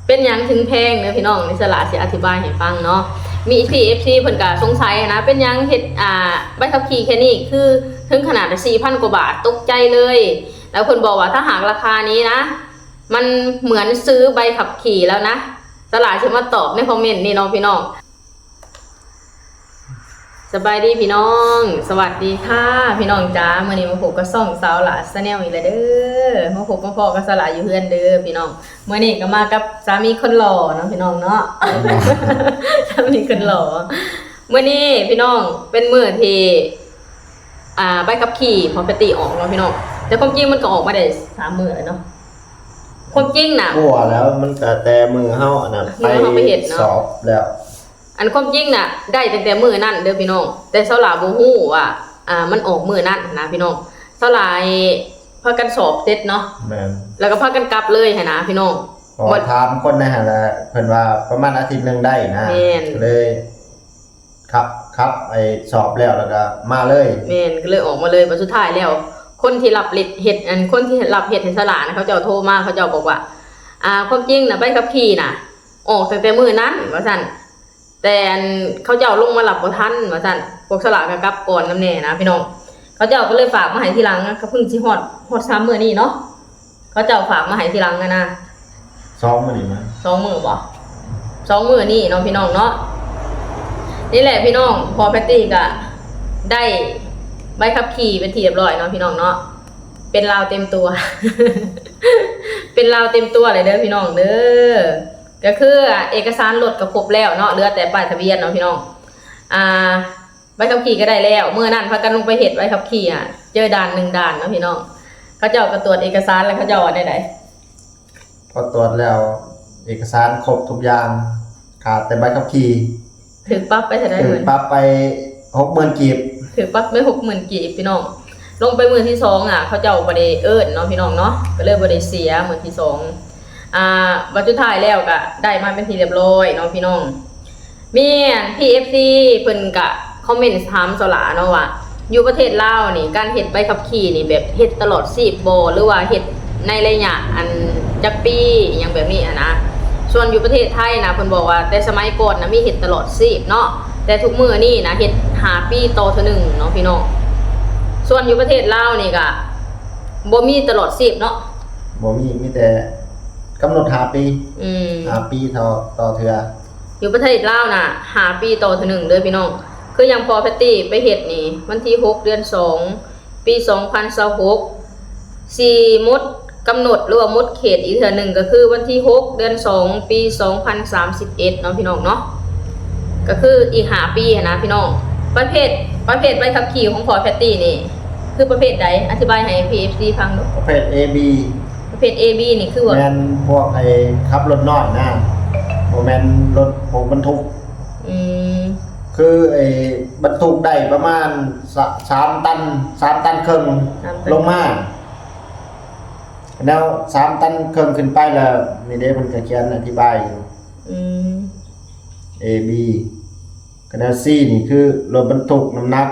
ເປັນຫຍັງເຖິງແພງເດີພີ່ນ້ອງ? ນີ້ສະຫຼາຊິອະທິບາຍໃຫ້ຟັງເນາະ. ມີເອັຟຊີ ເອັຟຊີເພິ່ນກະສົງໄສນະ ເປັນຫຍັງເຮັດ ອ່າ ໃບຂັບຂີ່ແຄ່ນີ້ຄືເຖິງຂະໜາດສີ່ພັນກວ່າບາດ ຕົກໃຈເລີຍ. ແລ້ວເພິ່ນບອກວ່າຖ້າຫາກລາຄານີ້ນະ ມັນເໝືອນຊື້ໃບຂັບຂີ່ແລ້ວນະ. ສະຫຼາຊິມາຕອບໃນຄອມເມັນນີ້ເນາະພີ່ນ້ອງ. ສະບາຍດີພີ່ນ້ອງ ສະຫວັດດີຄ່ະພີ່ນ້ອງຈ໋າ. ມື້ນີ້ມາພົບກັບຊ່ອງສາວຫຼ້າ Channel ອີກແລ້ວເດີ. ມາພົບມາພໍ້ກັບສາວຫຼ້າຢູ່ເຮືອນເດີພີ່ນ້ອງ. ມື້ນີ້ກໍມາກັບສາມີຄົນຫຼໍ່ເນາະພີ່ນ້ອງເນາະ. ສາມີຄົນຫຼໍ່. ມື້ນີ້ພີ່ນ້ອງເປັນມື້ທີ່ ອ່າ ໃບຂັບຂີ່ພໍ່ແພດຕີ້ອອກເນາະພີ່ນ້ອງ. ແຕ່ຄວາມຈິງມັນກໍອອກມາໄດ້ສາມມື້ແລ້ວເນາະ. ຄວາມຈິງນະ ກວ່າແລ້ວ ມັນກໍແຕ່ມື້ເຮົາອັນນັ້ນ ມື້ເຮົາໄປເຮັດເນາະ ສອບແລ້ວ. ອັນຄວາມຈິງນະ ໄດ້ຕັ້ງແຕ່ມື້ນັ້ນເດີພີ່ນ້ອງ, ແຕ່ສາວຫຼ້າບໍ່ຮູ້ວ່າ ອ່າ ມັນອອກມື້ນັ້ນນະພີ່ນ້ອງ. ສາວຫຼ້າພາກັນສອບເສັດເນາະ ແມ່ນ ແລ້ວກໍພາກັນກັບເລີຍຫັ້ນນະພີ່ນ້ອງ. ເພາະວ່າຖາມຄົນໃນຫັ້ນລະ ເພິ່ນວ່າປະມານອາທິດໜຶ່ງໄດ້ນະ ແມ່ນ ກໍເລີຍຂັບ ຂັບໄປສອບແລ້ວ ແລ້ວກໍມາເລີຍ. ແມ່ນ ກໍເລີຍອອກມາເລີຍ. ບັດສຸດທ້າຍແລ້ວ ຄົນທີ່ຮັບເຮັດ ອັນ ຄົນທີ່ຮັບເຮັດໃຫ້ສາວຫຼ້ານະ ເຂົາເຈົ້າໂທມາ ເຂົາເຈົ້າບອກວ່າ ອ່າ ຄວາມຈິງນະ ໃບຂັບຂີ່ນະ ອອກຕັ້ງແຕ່ມື້ນັ້ນວ່າຊັ້ນ, ແຕ່ອັນ ເຂົາເຈົ້າລົງມາຮັບບໍ່ທັນວ່າຊັ້ນ, ພວກສາວຫຼ້າກໍກັບກ່ອນນຳແດ່ນະພີ່ນ້ອງ. ເຂົາເຈົ້າກໍເລີຍຝາກມາໃຫ້ທີຫຼັງ ກໍເພິ່ງຊິຮອດ ຮອດສາມມື້ນີ້ເນາະ. ເຂົາເຈົ້າຝາກມາໃຫ້ທີຫຼັງຫັ້ນນະ. ສອງມື້ນີ້ມາ ສອງມື້ບໍ? ສອງມື້ນີ້ເນາະພີ່ນ້ອງເນາະ. ນີ້ແຫຼະພີ່ນ້ອງ ພໍ່ແພດຕີ້ກໍໄດ້ໃບຂັບຂີ່ເປັນທີ່ຮຽບຮ້ອຍເນາະພີ່ນ້ອງເນາະ. ເປັນລາວເຕັມຕົວ ເປັນລາວເຕັມຕົວເລີຍເດີພີ່ນ້ອງເດີ. ກໍຄືເອກະສານລົດກໍຄົບແລ້ວເນາະ ເຫຼືອແຕ່ປ້າຍທະບຽນເນາະພີ່ນ້ອງ. ອ່າ ໃບຂັບຂີ່ກໍໄດ້ແລ້ວ. ມື້ນັ້ນພາກັນລົງໄປເຮັດໃບຂັບຂີ່ອະ ເຈີດ່ານໜຶ່ງດ່ານເນາະພີ່ນ້ອງ. ເຂົາເຈົ້າກໍຕວດເອກະສານ ແລ້ວເຂົາເຈົ້າວ່າແນວໃດ? ພໍຕວດແລ້ວ ເອກະສານຄົບທຸກຢ່າງ ຂາດແຕ່ໃບຂັບຂີ່. ຖືກປັບໄປເທົ່າໃດ? ຖືກປັບໄປຫົກໝື່ນກີບ. ຖືກປັບໄປຫົກໝື່ນກີບພີ່ນ້ອງ. ລົງໄປມື້ທີສອງອະ ເຂົາເຈົ້າບໍ່ໄດ້ເອີ້ນເນາະພີ່ນ້ອງເນາະ ກໍເລີຍບໍ່ໄດ້ເສຍມື້ທີສອງ. ອ່າ ບັດສຸດທ້າຍແລ້ວກໍໄດ້ມາເປັນທີ່ຮຽບຮ້ອຍເນາະພີ່ນ້ອງ. ມີອັນ ເອັຟຊີ ເພິ່ນກະຄອມເມັນຖາມສາວຫຼ້າເນາະວ່າ ຢູ່ປະເທດລາວນີ້ ການເຮັດໃບຂັບຂີ່ນີ້ ແບບເຮັດຕະຫຼອດຊີບບໍ່ ຫຼືວ່າເຮັດໃນໄລຍະອັນຈັກປີ ອີ່ຫຍັງແບບນີ້ຫັ້ນນະ. ສ່ວນຢູ່ປະເທດໄທນະ ເພິ່ນບອກວ່າແຕ່ສະໄໝກ່ອນນະ ມີເຮັດຕະຫຼອດຊີບເນາະ, ແຕ່ທຸກມື້ນີ້ນະ ເຮັດຫ້າປີຕໍ່ເທື່ອໜຶ່ງເນາະພີ່ນ້ອງ. ສ່ວນຢູ່ປະເທດລາວນີ້ກະບໍ່ມີຕະຫຼອດຊີບເນາະ. ບໍ່ມີ ມີແຕ່ກຳນົດຫ້າປີ. ອືມ ຫ້າປີຕໍ່ ຕໍ່ເທື່ອ. ຢູ່ປະເທດລາວນະ ຫ້າປີຕໍ່ເທື່ອໜຶ່ງເດີພີ່ນ້ອງ. ຄືຢ່າງພໍ່ແພດຕີ້ໄປເຮັດນີ້ ວັນທີຫົກ ເດືອນສອງ ປີສອງພັນຊາວຫົກ ຊິໝົດກຳນົດ ຫຼືວ່າໝົດເຂດອີກເທື່ອໜຶ່ງ ກໍຄືວັນທີຫົກ ເດືອນສອງ ປີສອງພັນສາມສິບເອັດເນາະພີ່ນ້ອງເນາະ. ກໍຄືອີກຫ້າປີຫັ້ນນະພີ່ນ້ອງ. ປະເພດ ປະເພດໃບຂັບຂີ່ຂອງພໍ່ແພດຕີ້ນີ້ ຄືປະເພດໃດ? ອະທິບາຍໃຫ້ ເອັຟຊີ ຟັງດູ. ປະເພດ ເອ ບີ ປະເພດ ເອ ບີ ນີ້ຄືວ່າ ແມ່ນພວກໄອ້ຂັບລົດນ້ອຍນະ ບໍ່ແມ່ນລົດພວກບັນທຸກ. ອືມ ຄືໄອ້ບັນທຸກໄດ້ປະມານສາມ ສາມຕັນ ສາມຕັນເຄິ່ງ ສາມຕັນ ລົງມາ. ແນວສາມຕັນເຄິ່ງຂຶ້ນໄປແລ້ວ ນີ້ເດ້ ເພິ່ນກໍຂຽນອະທິບາຍຢູ່. ອືມ ເອ ບີ ກໍແນວ ຊີ ນີ້ຄືລົດບັນທຸກນ້ຳໜັກ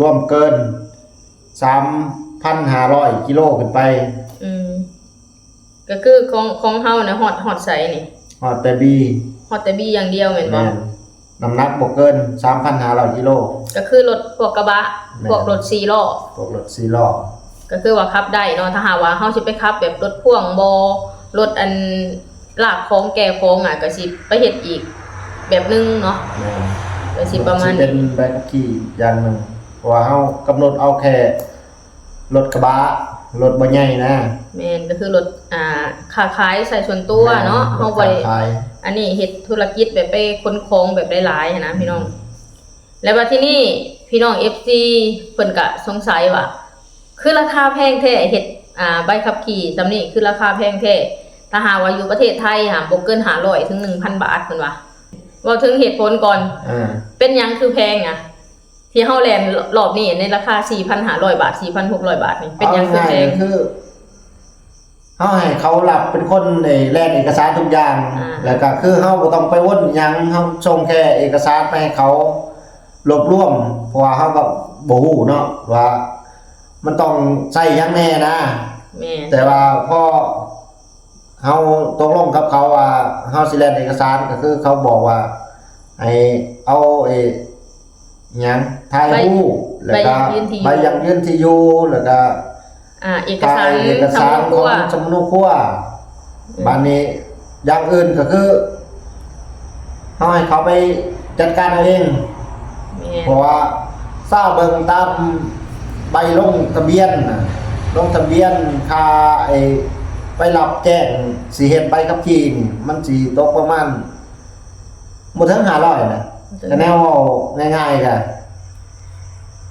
ລວມເກີນ ສາມພັນຫ້າຮ້ອຍກິໂລຂຶ້ນໄປ. ອືມ ກໍຄືຂອງ ຂອງເຮົານະ ຮອດ ຮອດໃສນີ້? ຮອດແຕ່ ບີ ຮອດແຕ່ ບີ ຢ່າງດຽວແມ່ນບໍ່? ແມ່ນ ນ້ຳໜັກບໍ່ເກີນສາມພັນຫ້າຮ້ອຍກິໂລ. ກໍຄືລົດພວກກະບະ ແມ່ນ ພວກລົດສີ່ລໍ້ ພວກລົດສີ່ລໍ້ ກໍຄືວ່າຂັບໄດ້ເນາະ. ຖ້າຫາກວ່າເຮົາຊິໄປຂັບແບບລົດພ່ວງບໍ່ ລົດອັນ ລາກຂອງແກ່ຂອງອະ ກໍຊິໄປເຮັດອີກແບບໜຶ່ງເນາະ. ແມ່ນ ກໍຊິປະມານ ມັນຊິເປັນໃບຂັບຂີ່ຢ່າງໜຶ່ງ ເພາະວ່າເຮົາກຳນົດເອົາແຄ່ລົດກະບະ ລົດບໍ່ໃຫຍ່ນະ. ແມ່ນ ກໍຄືລົດ ອ່າ ຄ້າຂາຍໃຊ້ສ່ວນຕົວເນາະ. ແມ່ນ ເຮົາບໍ່ໄດ້ ລົດຄ້າຂາຍ ອັນນີ້ເຮັດທຸລະກິດແບບໄປຂົນຂອງແບບຫຼາຍໆຫັ້ນນະພີ່ນ້ອງ. ແລ້ວບັດທີນີ້ພີ່ນ້ອງ ເອັຟຊີ ເພິ່ນກະສົງໄສວ່າ ຄືລາຄາແພງແທ້ ເຮັດ ອ່າ ໃບຂັບຂີ່ສ່ຳນີ້ ຄືລາຄາແພງແທ້. ຖ້າຫາກວ່າຢູ່ປະເທດໄທຫັ້ນ ບໍ່ເກີນຫ້າຮ້ອຍເຖິງໜຶ່ງພັນບາດ ເພິ່ນວ່າ. ເວົ້າເຖິງເຫດຜົນກ່ອນ ອ່າ ເປັນຫຍັງຄືແພງອະ ທີ່ເຮົາແລ່ນລອບນີ້ໃນລາຄາສີ່ພັນຫ້າຮ້ອຍບາດ ສີ່ພັນຫົກຮ້ອຍບາດນີ້ ເປັນຫຍັງຄືແພງ? ເອົາງ່າຍໆ ຄື ເຮົາໃຫ້ເຂົາຮັບເປັນຄົນ ເອີ ແລ່ນເອກະສານທຸກຢ່າງ ອ່າ ແລ້ວກໍຄືເຮົາບໍ່ຕ້ອງໄປວົນຫຍັງ ເຮົາສົ່ງແຄ່ເອກະສານໄປໃຫ້ເຂົາລວບລວມ ເພາະວ່າເຮົາກໍບໍ່ຮູ້ເນາະວ່າມັນຕ້ອງໃຊ້ຫຍັງແດ່ນະ. ແມ່ນ ແຕ່ວ່າພໍເຮົາຕົກລົງກັບເຂົາວ່າ ເຮົາຊິແລ່ນເອກະສານ ກໍຄືເຂົາບອກວ່າໃຫ້ເອົາ ເອີ ຫຍັງ ຖ່າຍ ໃບ ຮູບ ແລ້ວກໍ ໃບຢັ້ງຢືນທີ່ຢູ່ ໃບຢັ້ງຢືນທີ່ຢູ່ ແລ້ວກໍ ອ່າ ເອກະສານ ຖ່າຍເອກະສານຂອງສຳມະໂນຄົວ ອືມ ບາດນີ້ຢ່າງອື່ນກໍຄື ເຮົາໃຫ້ເຂົາໄປຈັດການເອົາເອງ ແມ່ນ ເພາະວ່າຊາວເບິ່ງຕາມໃບລົງທະບຽນນະ ລົງທະບຽນຄ່າໄອ້ ໄປຮັບແຈ້ງຊິເຮັດໃບຂັບຂີ່ນີ້ ມັນຊິຕົກປະມານ ບໍ່ເຖິງຫ້າຮ້ອຍນະ ບໍ່ເຖິງ ກະແນວເວົ້າງ່າຍໆກະ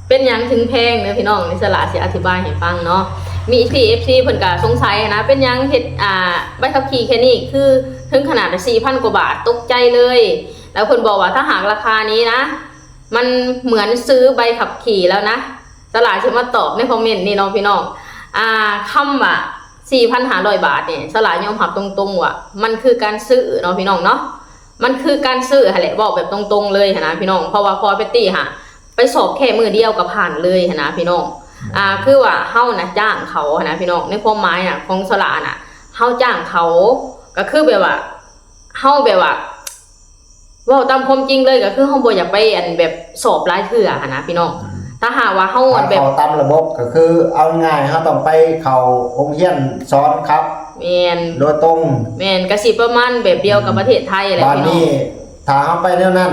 ເປັນຫຍັງເຖິງແພງເດີພີ່ນ້ອງ ນີ້ສະຫຼາຊິອະທິບາຍໃຫ້ຟັງເນາະ. ມີທີ່ເອັຟຊີເພິ່ນກະສົງໄສນະ ເປັນຫຍັງເຮັດ ອ່າ ໃບຂັບຂີ່ແຄ່ນີ້ຄືເຖິງຂະໜາດສີ່ພັນກວ່າບາດ ຕົກໃຈເລີຍ. ແລ້ວເພິ່ນບອກວ່າຖ້າຫາກລາຄານີ້ນະ ມັນເໝືອນຊື້ໃບຂັບຂີ່ແລ້ວນະ. ສະຫຼາຊິມາຕອບໃນຄອມເມັນນີ້ເນາະພີ່ນ້ອງ. ອ່າ ຄຳວ່າສີ່ພັນຫ້າຮ້ອຍບາດນີ້ ສະຫຼາຍອມຮັບຕົງໆວ່າມັນຄືການຊື້ເນາະພີ່ນ້ອງເນາະ. ມັນຄືການຊື້ຫັ້ນແຫຼະ ເວົ້າແບບຕົງໆເລີຍຫັ້ນນະພີ່ນ້ອງ ເພາະວ່າພໍ່ແພັດຕີ້ຫາໄປສອບແຄ່ມື້ດຽວກໍຜ່ານເລີຍຫັ້ນນະພີ່ນ້ອງ. ອ່າ ຄືວ່າເຮົານະຈ້າງເຂົາຫັ້ນນະພີ່ນ້ອງ ໃນຄວາມໝາຍນະຂອງສະຫຼານະ ເຮົາຈ້າງເຂົາ ກໍຄືແບບວ່າ ເຮົາແບບວ່າ ເວົ້າຕາມຄວາມຈິງເລີຍ ກໍຄືເຮົາບໍ່ຢາກໄປ ອັນ ແບບສອບຫຼາຍເທື່ອຫັ້ນນະພີ່ນ້ອງ. ອືມ ຖ້າຫາກວ່າເຮົາ ຖ້າ ແບບ ເຂົ້າຕາມລະບົບ ກໍຄືເອົາງ່າຍ ເຮົາຕ້ອງໄປເຂົ້າໂຮງຮຽນສອນຂັບ ແມ່ນ ໂດຍຕົງ ແມ່ນ ກໍຊິປະມານແບບດຽວກັບ ອືມ ປະເທດໄທແຫຼະ ບາດນີ້ ພີ່ນ້ອງ ຖ້າເຮົາໄປແນວນັ້ນ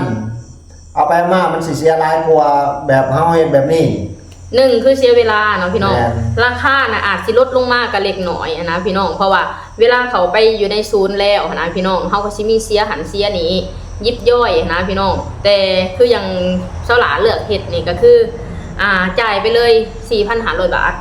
ເອົາໄປເອົາມາມັນຊິເສຍຫຼາຍກວ່າແບບເຮົາເຮັດແບບນີ້. ໜຶ່ງຄືເສຍເວລາເນາະພີ່ນ້ອງ ແມ່ນ ລາຄານະອາດຊິລົດລົງມາກະເລັກນ້ອຍຫັ້ນນະພີ່ນ້ອງ ເພາະວ່າເວລາເຂົ້າໄປຢູ່ໃນສູນແລ້ວຫັ້ນນະພີ່ນ້ອງ ເຮົາກໍຊິມີເສຍຫັ້ນເສຍນີ້ ຢິບຍ່ອຍຫັ້ນນະພີ່ນ້ອງ. ແຕ່ຄືຢ່າງສາວຫຼ້າເລືອກເຮັດນີ້ກໍຄື ອ່າ ຈ່າຍໄປເລີຍສີ່ພັນຫ້າຮ້ອຍບາດ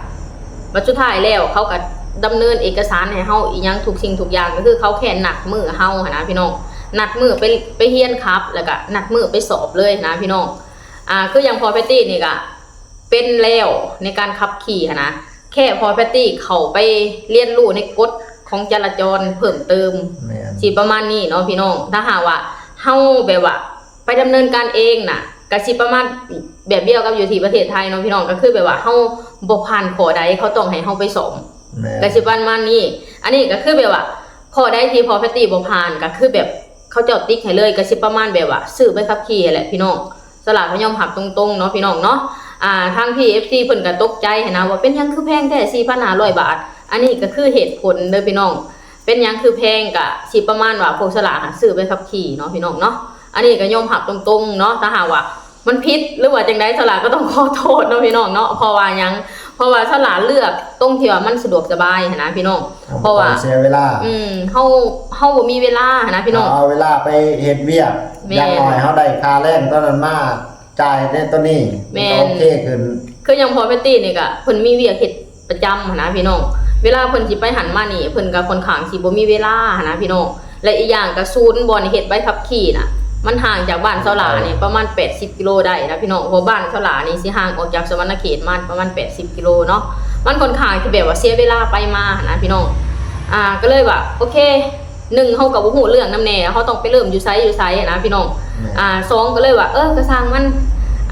ບັດສຸດທ້າຍແລ້ວເຂົາກໍດຳເນີນເອກະສານໃຫ້ເຮົາອີ່ຫຍັງທຸກສິ່ງທຸກຢ່າງ ກໍຄືເຂົາແຄ່ນັດມື້ເຮົາຫັ້ນນະພີ່ນ້ອງ ນັດມື້ໄປ ໄປຮຽນຂັບ ແລ້ວກໍນັດມື້ໄປສອບເລີຍຫັ້ນນະພີ່ນ້ອງ. ອ່າ ຄືຢ່າງພໍ່ແພັດຕີ້ນີ້ກໍເປັນແລ້ວໃນການຂັບຂີ່ຫັ້ນນະ ແຄ່ພໍ່ແພັດຕີ້ເຂົ້າໄປຮຽນຮູ້ໃນກົດຂອງຈະລາຈອນເພີ່ມເຕີມ ແມ່ນ ຊິປະມານນີ້ເນາະພີ່ນ້ອງ. ຖ້າຫາກວ່າເຮົາແບບວ່າໄປດຳເນີນການເອງນະ ກໍຊິປະມານແບບດຽວກັບຢູ່ທີ່ປະເທດໄທເນາະພີ່ນ້ອງ ກໍຄືແບບວ່າເຮົາບໍ່ຜ່ານຂໍ້ໃດ ເຂົາຕ້ອງໃຫ້ເຮົາໄປສອບ ແມ່ນ ກໍຊິປະມານນີ້. ອັນນີ້ກໍຄືແບບວ່າ ຂໍ້ໃດທີ່ພໍ່ແພັດຕີ້ບໍ່ຜ່ານ ກໍຄືແບບເຂົາເຈົ້າຕິກໃຫ້ເລີຍ ກໍຊິປະມານແບບວ່າຊື້ໃບຂັບຂີ່ຫັ້ນແຫຼະພີ່ນ້ອງ. ສະຫຼາກໍຍອມຮັບຕົງໆເນາະພີ່ນ້ອງເນາະ. ອ່າ ທາງ ພີ ເອັຟ ຊີ ເພິ່ນກໍຕົກໃຈຫັ້ນນະ ວ່າເປັນຫຍັງຄືແພງແທ້ ສີ່ພັນຫ້າຮ້ອຍບາດ. ອັນນີ້ກໍຄືເຫດຜົນເດີພີ່ນ້ອງ ເປັນຫຍັງຄືແພງ ກະຊິປະມານວ່າພວກສະຫຼາຫາຊື້ໃບຂັບຂີ່ເນາະພີ່ນ້ອງເນາະ. ອັນນີ້ກໍຍອມຮັບຕົງໆເນາະ ຖ້າຫາກວ່າ ມັນຜິດ ຫຼືວ່າຈັ່ງໃດ ສະຫຼາກໍຕ້ອງຂໍໂທດເນາະພີ່ນ້ອງເນາະ. ເພາະວ່າຫຍັງ? ເພາະວ່າສະຫຼາເລືອກຕົງທີ່ວ່າມັນສະດວກສະບາຍຫັ້ນນະພີ່ນ້ອງ. ເຮົາ ເພາະວ່າ ບໍ່ຕ້ອງເສຍເວລາ ອືມ ເຮົາ ເຮົາບໍ່ມີເວລາຫັ້ນນະພີ່ນ້ອງ ເຮົາເອົາເວລາໄປເຮັດວຽກ ແມ່ນ ຢ່າງໜ້ອຍເຮົາໄດ້ຄ່າແຮງຕອນນັ້ນມາຈ່າຍໃນຕອນນີ້ ແມ່ນ ມັນກໍໂອເຄຂຶ້ນ. ຄືຢ່າງພໍ່ແພັດຕີ້ນີ້ກະເພິ່ນມີວຽກເຮັດ ປະຈຳຫັ້ນນະພີ່ນ້ອງ ເວລາເພິ່ນຊິໄປຫັ້ນມານີ້ ເພິ່ນກໍຂ້ອນຂ້າງຊິບໍ່ມີເວລາຫັ້ນນະພີ່ນ້ອງ. ແລະ ອີກຢ່າງກໍສູນບ່ອນເຮັດໃບຂັບຂີ່ນະ ມັນຫ່າງຈາກບ້ານສາວຫຼ້ານີ້ປະມານແປດສິບກິໂລໄດ້ນະພີ່ນ້ອງ ເພາະບ້ານສາວຫຼ້ານີ້ຊິຫ່າງອອກຈາກສະຫວັນນະເຂດມາປະມານແປດສິບກິໂລເນາະ. ມັນຂ້ອນຂ້າງທີ່ແບບວ່າເສຍເວລາໄປມາຫັ້ນນະພີ່ນ້ອງ. ອ່າ ກໍເລີຍວ່າ ໂອເຄ ໜຶ່ງ ເຮົາກໍບໍ່ຮູ້ເລື່ອງນຳແດ່ ເຮົາຕ້ອງໄປເລີ່ມຢູ່ໃສຢູ່ໃສຫັ້ນນະພີ່ນ້ອງ. ແມ່ນ ອ່າ ສອງ ກໍເລີຍວ່າ ເອີ ກໍຊ່າງມັນ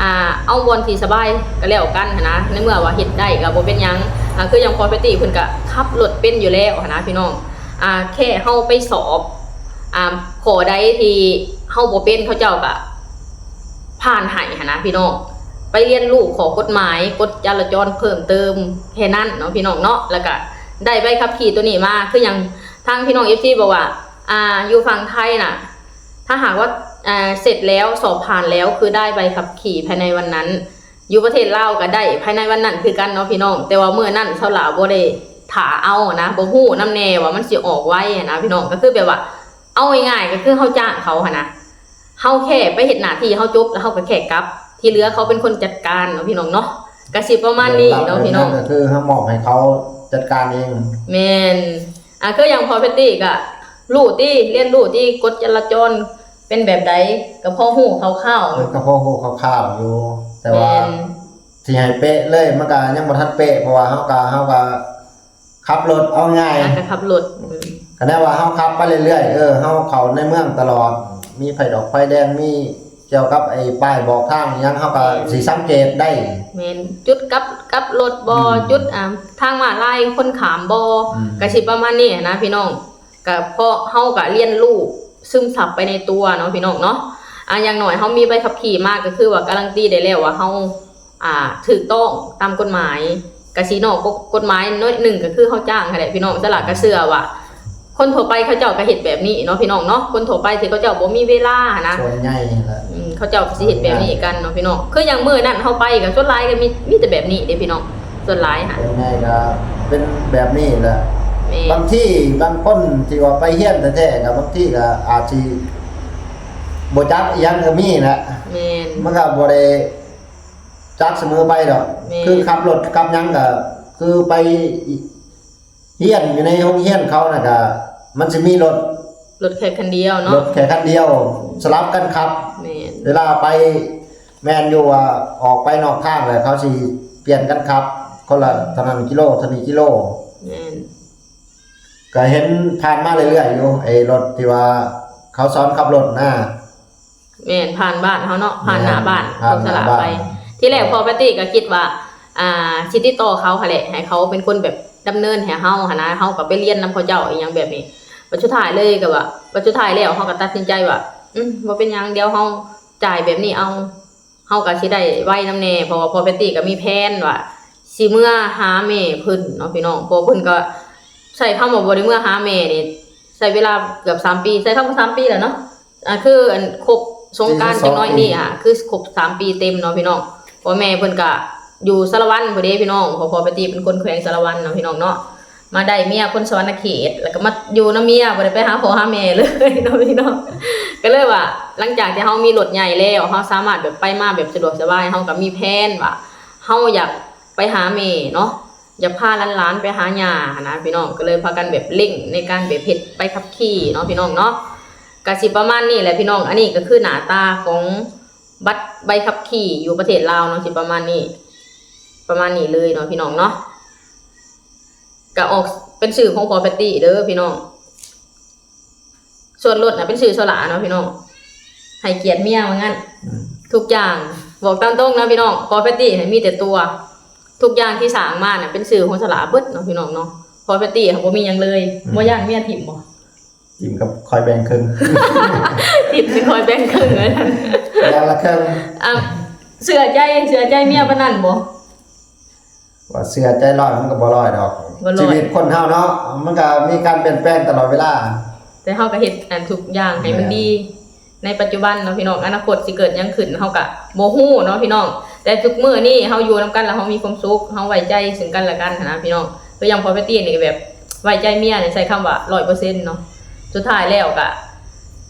ອ່າ ເອົາບ່ອນທີ່ສະບາຍກໍແລ້ວກັນຫັ້ນນະ ໃນເມື່ອວ່າເຮັດໄດ້ກໍບໍ່ເປັນຫຍັງ. ອ່າ ຄືຢ່າງພໍ່ແພັດຕີ້ເພິ່ນກໍຂັບລົດເປັນຢູ່ແລ້ວຫັ້ນນະພີ່ນ້ອງ. ອ່າ ແຄ່ເຮົາໄປສອບ ອ່າ ຂໍ້ໃດທີ່ເຮົາບໍ່ເປັນ ເຂົາເຈົ້າກໍຜ່ານໃຫ້ຫັ້ນນະພີ່ນ້ອງ ໄປຮຽນຮູ້ຂໍ້ກົດໝາຍ ກົດຈະລາຈອນເພີ່ມເຕີມແຄ່ນັ້ນເນາະພີ່ນ້ອງເນາະ ແລ້ວກໍໄດ້ໃບຂັບຂີ່ໂຕນີ້ມາ. ຄືຢ່າງ ທາງພີ່ນ້ອງ ເອັຟ ຊີ ບອກວ່າ ອ່າ ຢູ່ຝັ່ງໄທນະ ຖ້າຫາກວ່າ ອ່າ ເສັດແລ້ວ ສອບຜ່ານແລ້ວ ຄືໄດ້ໃບຂັບຂີ່ພາຍໃນວັນນັ້ນ ຢູ່ປະເທດລາວກໍໄດ້ພາຍໃນວັນນັ້ນຄືກັນເນາະພີ່ນ້ອງ. ແຕ່ວ່າມື້ນັ້ນສາວຫຼ້າບໍ່ໄດ້ຖ້າເອົານະ ບໍ່ຮູ້ນຳແດ່ວ່າມັນຊິອອກໄວຫັ້ນນະພີ່ນ້ອງ. ກໍຄືແບບວ່າ ເອົາງ່າຍໆ ກໍຄືເຮົາຈ້າງເຂົາຫັ້ນນະ ເຮົາແຄ່ໄປເຮັດໜ້າທີ່ເຮົາຈົບ ແລ້ວເຮົາກໍແຄ່ກັບ ທີ່ເຫຼືອເຂົາເປັນຄົນຈັດການເນາະພີ່ນ້ອງເນາະ. ກໍຊິປະມານນີ້ເນາະພີ່ນ້ອງ ກໍຄືເຮົາມອບໃຫ້ເຂົາຈັດການເອງ. ແມ່ນ. ອ່າ ຄືຢ່າງພໍ່ແພັດຕີ້ກໍຮູ້ຕິ ຮຽນຮູ້ຕິ ກົດຈະລາຈອນເປັນແບບໃດ ກໍພໍຮູ້ຄ່າວໆ ເອີ ກໍພໍຮູ້ຄ່າວໆຢູ່ ແຕ່ວ່າ ແມ່ນ ຊິໃຫ້ເປະເລີຍ ມັນກໍຍັງບໍ່ທັນເປະ ເພາະວ່າເຮົາກໍ ເຮົາກໍຂັບລົດ ເອົາງ່າຍ ອ່າ ກໍຂັບລົດ ອືມ ກໍແນວວ່າເຮົາຂັບໄປເລື້ອຍໆ ເອີ ເຮົາເຂົ້າໃນເມືອງຕະຫຼອດ ມີໄຟດອກໄຟແດງ ມີ ກ່ຽວກັບໄອ້ປ້າຍບອກທາງອີ່ຫຍັງ ເຮົາກໍ ແມ່ນ ຊິສັງເກດໄດ້. ແມ່ນ ຈຸດກັບ ກັບລົດບໍ່ ອືມ ຈຸດ ອ່າ ທາງມ້າລາຍຄົນຂ້າມບໍ່ ອືມ ກໍຊິປະມານນີ້ຫັ້ນນະພີ່ນ້ອງ. ກະເພາະເຮົາກະຮຽນຮູ້ຊຶມຊັບໄປໃນຕົວເນາະພີ່ນ້ອງເນາະ. ອາ ຢ່າງໜ້ອຍເຮົາມີໃບຂັບຂີ່ມາ ກະຄືວ່າກາຣັນຕີໄດ້ແລ້ວວ່າເຮົາ ອາ ຖືກຕ້ອງຕາມກົດໝາຍ ກະຊິນອກກົດໝາຍໜ້ອຍໜຶ່ງ ກະຄືເຮົາຈ້າງຫັ້ນແຫຼະພີ່ນ້ອງ. ສະຫຼາກະເຊື່ອວ່າຄົນທົ່ວໄປເຂົາເຈົ້າກະເຮັດແບບນີ້ເນາະພີ່ນ້ອງເນາະ, ຄົນທົ່ວໄປທີ່ເຂົາເຈົ້າບໍ່ມີເວລາຫັ້ນນະ ສ່ວນໃຫຍ່ຫັ້ນແຫຼະ ອືມ ເຂົາເຈົ້າກະຊິເຮັດແບບນີ້ກັນເນາະພີ່ນ້ອງ. ຄືຢ່າງມື້ນັ້ນເຮົາໄປກະສ່ວນຫຼາຍກະມີ ມີແຕ່ແບບນີ້ເດ້ພີ່ນ້ອງ ສ່ວນຫຼາຍຫັ້ນ ສ່ວນໃຫຍ່ກະເປັນແບບນີ້ແຫຼະ. ແມ່ນ ບາງທີບາງຄົນທີ່ວ່າໄປຮຽນແທ້ໆ ກະບາງທີກະອາດຊິບໍ່ຈັກອີ່ຫຍັງກະມີແຫຼະ. ແມ່ນ ມັນກະບໍ່ໄດ້ຈັກສະເໝີໄປດອກ. ແມ່ນ ຄືຂັບລົດຂັບຫຍັງກະຄືໄປຮຽນຢູ່ໃນໂຮງຮຽນເຂົານະ ກະມັນຊິມີລົດ ລົດແຄ່ຄັນດຽວເນາະ ລົດແຄ່ຄັນດຽວ ສະຫຼັບກັນຂັບ. ແມ່ນ ເວລາໄປ ແມ່ນຢູ່ວ່າອອກໄປນອກທາງແລ້ວ ເຂົາຊິປ່ຽນກັນຂັບ ຄົນລະເທົ່ານັ້ນກິໂລ ເທົ່ານີ້ກິໂລ. ແມ່ນ ກະເຫັນຜ່ານມາເລື້ອຍໆຢູ່ ໄອ້ລົດທີ່ວ່າເຂົາສອນຂັບລົດນະ. ແມ່ນ ຜ່ານບ້ານເຮົາເນາະ ຜ່ານໜ້າບ້ານ ແມ່ນ ຂອງສະຫຼາໄປ. ທີແລກພໍ່ແພັດຕີ້ກະຄິດວ່າ ອ່າ ຊິຕິດຕໍ່ເຂົາຫັ້ນແຫຼະ ໃຫ້ເຂົາເປັນຄົນແບບດຳເນີນໃຫ້ເຮົາຫັ້ນນະ ເຮົາກະໄປຮຽນນຳເຂົາເຈົ້າອີ່ຫຍັງແບບນີ້. ບັດສຸດທ້າຍເລີຍກະວ່າ ບັດສຸດທ້າຍແລ້ວເຮົາກະຕັດສິນໃຈວ່າ ອືມ ບໍ່ເປັນຫຍັງ ດຽວເຮົາຈ່າຍແບບນີ້ເອົາ ເຮົາກະຊິໄດ້ໄວນຳແດ່ ເພາະວ່າພໍ່ແພັດຕີ້ກະມີແພນວ່າຊິເມືອຫາແມ່ເພິ່ນເນາະພີ່ນ້ອງ. ເພາະເພິ່ນກະ ໃຊ້ຄຳວ່າບໍ່ໄດ້ເມືອຫາແມ່ນີ້ ໃຊ້ເວລາເກືອບສາມປີ ໃຊ້ຄຳວ່າສາມປີແລ້ວເນາະ. ອ່າ ຄືອັນຄົບສົງການຈັກໜ້ອຍນີ້ ອ່າ ຄືຄົບສາມປີເຕັມເນາະພີ່ນ້ອງ. ເພາະແມ່ເພິ່ນກະຢູ່ສາລະວັນພຸ້ນເດ້ພີ່ນ້ອງ ເພາະພໍ່ແພັດຕີ້ເປັນຄົນແຂວງສາລະວັນເນາະພີ່ນ້ອງເນາະ. ມາໄດ້ເມຍຄົນສະຫວັນນະເຂດ ແລ້ວກະມາຢູ່ນຳເມຍ ບໍ່ໄດ້ໄປຫາພໍ່ຫາແມ່ເລີຍເນາະພີ່ນ້ອງ. ກະເລີຍວ່າ ຫຼັງຈາກທີ່ເຮົາມີລົດໃຫຍ່ແລ້ວ ເຮົາສາມາດແບບໄປມາແບບສະດວກສະບາຍ ເຮົາກະມີແພນວ່າເຮົາຢາກໄປຫາແມ່ເນາະ ຢາກພາຫຼານໆໄປຫາຍ່າຫັ້ນນະພີ່ນ້ອງ. ກະເລີຍພາກັນແບບເລັ່ງໃນການແບບເຮັດໃບຂັບຂີ່ເນາະພີ່ນ້ອງເນາະ. ກະຊິປະມານນີ້ແຫຼະພີ່ນ້ອງ ອັນນີ້ກະຄືໜ້າຕາຂອງບັດໃບຂັບຂີ່ຢູ່ປະເທດລາວເນາະ ຊິປະມານນີ້ ປະມານນີ້ເລີຍເນາະພີ່ນ້ອງເນາະ. ກະອອກເປັນຊື່ຂອງພໍ່ແພັດຕີ້ເດີພີ່ນ້ອງ ສ່ວນລົດນະເປັນຊື່ສະຫຼາເນາະພີ່ນ້ອງ. ໃຫ້ກຽດເມຍວ່າຊັ້ນ ອືມ ທຸກຢ່າງ ບອກຕາມຕົງນະພີ່ນ້ອງ ພໍ່ແພັດຕີ້ໃຫ້ມີແຕ່ຕົວ ທຸກຢ່າງທີ່ສ້າງມານະເປັນຊື່ຂອງສະຫຼາເບິດເນາະພີ່ນ້ອງເນາະ. ພໍ່ແພັດຕີ້ຫັ້ນບໍ່ມີຫຍັງເລີຍ ອືມ ບໍ່ຢ້ານເມຍຖິ້ມບໍ່? ຖິ້ມກະຄອຍແບ່ງເຄິ່ງ ຖິ້ມຊິຄອຍແບ່ງເຄິ່ງເລີຍ ຢ່າງລະເຄິ່ງ. ອ່າ ເຊື່ອໃຈ ເຊື່ອໃຈເມຍປານນັ້ນບໍ່? ວ່າເຊື່ອໃຈຮ້ອຍມັນກະບໍ່ຮ້ອຍດອກ ບໍ່ຮ້ອຍ ຊີວິດຄົນເຮົາເນາະ ມັນກະມີການປ່ຽນແປງຕະຫຼອດເວລາ. ແຕ່ເຮົາກະເຮັດອັນທຸກຢ່າງໃຫ້ມັນ ແມ່ນ ດີໃນປັດຈຸບັນເນາະພີ່ນ້ອງ. ອະນາຄົດຊິເກີດຫຍັງຂຶ້ນເຮົາກະບໍ່ຮູ້ເນາະພີ່ນ້ອງ. ແຕ່ທຸກມື້ນີ້ເຮົາຢູ່ນຳກັນແລ້ວເຮົາມີຄວາມສຸກ ເຮົາໄວ້ໃຈເຊິ່ງກັນແລະກັນຫັ້ນນະພີ່ນ້ອງ. ຄືຢ່າງພໍ່ແພັດຕີ້ນີ້ກະແບບໄວ້ໃຈເມຍນີ້ໃຊ້ຄຳວ່າຮ້ອຍເປີເຊັນເນາະ. ສຸດທ້າຍແລ້ວກະ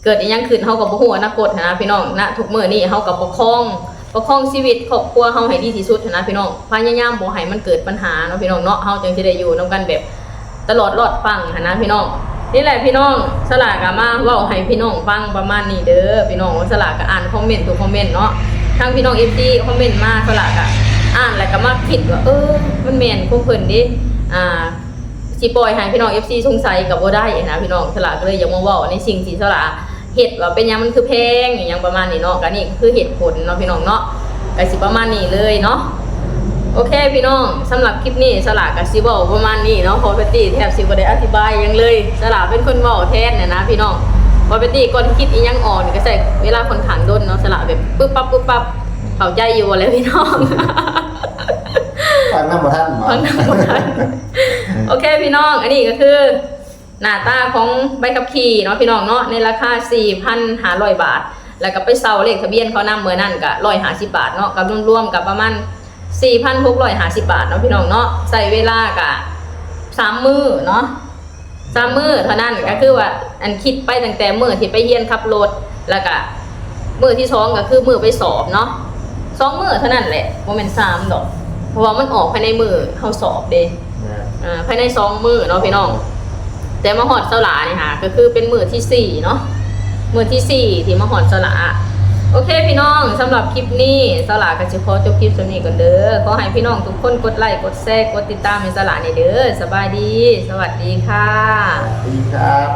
ເກີດອີ່ຫຍັງຂຶ້ນເຮົາກະບໍ່ຮູ້ອະນາຄົດຫັ້ນນະພີ່ນ້ອງ. ນະທຸກມື້ນີ້ເຮົາກະປະຄອງ ປະຄອງຊີວິດຄອບຄົວເຮົາໃຫ້ດີທີ່ສຸດຫັ້ນນະພີ່ນ້ອງ. ພະຍາຍາມບໍ່ໃຫ້ມັນເກີດບັນຫາເນາະພີ່ນ້ອງເນາະ ເຮົາຈັ່ງຊິໄດ້ຢູ່ນຳກັນແບບຕະຫຼອດລອດຝັ່ງຫັ້ນນະພີ່ນ້ອງ. ນີ້ແຫຼະພີ່ນ້ອງ ສະຫຼາກະມາເວົ້າໃຫ້ພີ່ນ້ອງຟັງປະມານນີ້ເດີພີ່ນ້ອງ. ສະຫຼາກະອ່ານຄອມເມັນທຸກຄອມເມັນເນາະ ທັງພີ່ນ້ອງເອັຟຊີຄອມເມັນມາ ສະຫຼາກະອ່ານແລ້ວກະມາຄິດວ່າ ເອີ ມັນແມ່ນຂອງເພິ່ນເດ ອ່າ ຊິປ່ອຍໃຫ້ພີ່ນ້ອງເອັຟຊີສົງໄສກະບໍ່ໄດ້ຫັ້ນນະພີ່ນ້ອງ. ສະຫຼາກະເລີຍຢາກມາເວົ້າໃນສິ່ງທີ່ສະຫຼາເຮັດວ່າເປັນຫຍັງມັນຄືແພງ ອີ່ຫຍັງປະມານນີ້ເນາະ. ກະນີ້ກະຄືເຫດຜົນເນາະພີ່ນ້ອງເນາະ ກະຊິປະມານນີ້ເລີຍເນາະ. ໂອເຄພີ່ນ້ອງ ສຳລັບຄລິບນີ້ສະຫຼາກະຊິເວົ້າປະມານນີ້ເນາະ. ພໍ່ແພັດຕີ້ແທບຊິບໍ່ໄດ້ອະທິບາຍຫຍັງເລີຍ ສະຫຼາເປັນຄົນເວົ້າແທນຫັ້ນນະພີ່ນ້ອງ. ພໍ່ແພັດຕີ້ກ່ອນຊິຄິດອີ່ຫຍັງອອກນີ້ກະໃຊ້ເວລາຂ້ອນຂ້າງດົນເນາະ. ສະຫຼາແບບປຶບປັບປຶບປັບ ເຂົ້າໃຈຢູ່ບໍ່ແຫຼະພີ່ນ້ອງ? ຟັງນຳບໍ່ທັນ ຟັງນຳບໍ່ທັນ. ໂອເຄພີ່ນ້ອງ ອັນນີ້ກະຄື ໜ້າຕາຂອງໃບຂັບຂີ່ເນາະພີ່ນ້ອງເນາະ ໃນລາຄາສີ່ພັນຫ້າຮ້ອຍບາດ ແລ້ວກະໄປເຊົ່າເລກທະບຽນເຂົານຳ ມື້ນັ້ນກະຮ້ອຍຫ້າສິບບາດເນາະ ກະລວມໆກະປະມານສີ່ພັນຫົກຮ້ອຍຫ້າສິບບາດເນາະພີ່ນ້ອງເນາະ. ໃຊ້ເວລາກະສາມມື້ເນາະ ສາມມື້ເທົ່ານັ້ນ ກະຄືວ່າ ອັນ ຄິດໄປຕັ້ງແຕ່ມື້ທີ່ໄປຮຽນຂັບລົດ ແລ້ວກະມື້ທີສອງກະຄືມື້ໄປສອບເນາະ ສອງມື້ເທົ່ານັ້ນແຫຼະ ບໍ່ແມ່ນສາມດອກ ເພາະວ່າມັນອອກພາຍໃນມື້ເຮົາສອບເດ້. ອ່າ ພາຍໃນສອງມື້ເນາະພີ່ນ້ອງ ແຕ່ມາຮອດສາວຫຼານີ້ຫາ ກະຄືເປັນມື້ທີສີ່ເນາະ ມື້ທີສີ່ທີ່ມາຮອດສາວຫຼາ. ໂອເຄພີ່ນ້ອງ ສຳລັບຄລິບນີ້ສາວຫຼາກະຊິຂໍຈົບຄລິບສ່ຳນີ້ກ່ອນເດີ. ຂໍໃຫ້ພີ່ນ້ອງທຸກຄົນກົດໄລກ໌ ກົດແຊ ກົດຕິດຕາມໃຫ້ສາວຫຼາແດ່ເດີ. ສະບາຍດີ ສະຫວັດດີຄ່ະ ສະຫວັດດີຄັບ.